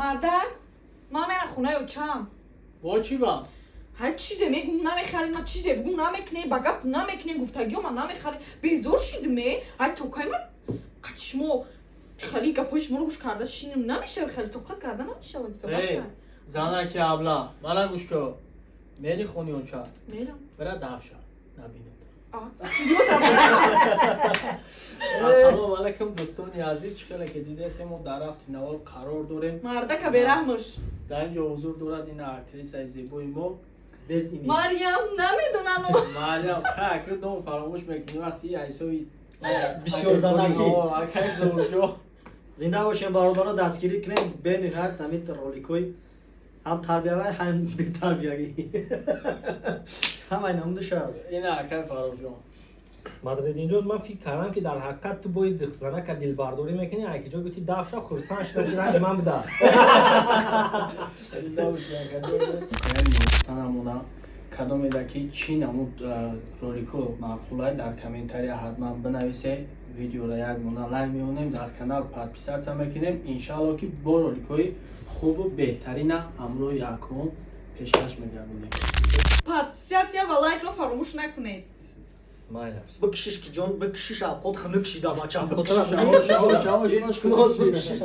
Мардак, ман мерам хонаи очам. Во, чӣ ба? Ҳар чизе мегум, намехарӣ. Ман чизе бугум, намекунӣ, ба гап намекунӣ, гуфтагиё ман намехарӣ. Безор шидиме. Ай, то кай ман қати шумо хеле гапҳои шуморо гӯш карда шиним? Намешава, хеле тоқат карда намешава дига. Эй, баса. Занаки абла, мана гӯш кун. Мери хони оча. Мерам. Бира, дафша набинад. А, серьёзно? Ассалому алайкум, дӯстони азиз. Чӣ хеле ки дидесем, мо дар рафти навор қарор дорем. Мардака бераҳмш. Дар ин ҷо ҳузур дорад ин актрисаи зебои мо. Без имя. Марьям намедонану. Мариям, хай, дом фаромӯш мекунӣ вақти ҳисоби. Бисёр занакӣ. Акай Зоруҷо. Зинда бошем, бародаро, дастгирӣ кунем. Бениҳоят ҳамин роликҳои ҳам тарбиявӣ, ҳам бетарбиягӣ, ҳамаи намудаш аст. Ина акай Фаррухҷон. Мадридинҷон, ман фикр кардам, ки дар ҳақиқат ту бои занака дилбардорӣ мекунӣ. Ай ки ҷо гуфти дафша, хурсанд шудам, ки ранги ман буда. Зинда бошӣ, акаҷон. Намуна кадомеда ки чӣ намуд ролико маъқулай, дар комментария ҳатман бинависе. Видеоро як мона лайк меонем, дар канал подписаться мекунем. Иншаалло, ки бо роликҳои хубу беҳтарина ҳамроҳи якум пешкаш мегардонем. Подписаться ва лайкро фаромӯш накунед. Майлаш. Бикшиш ки ҷон, бикшиш, авқот хунук шида, бача. Хотира- Бикшиш. Илтимос, бикшиш.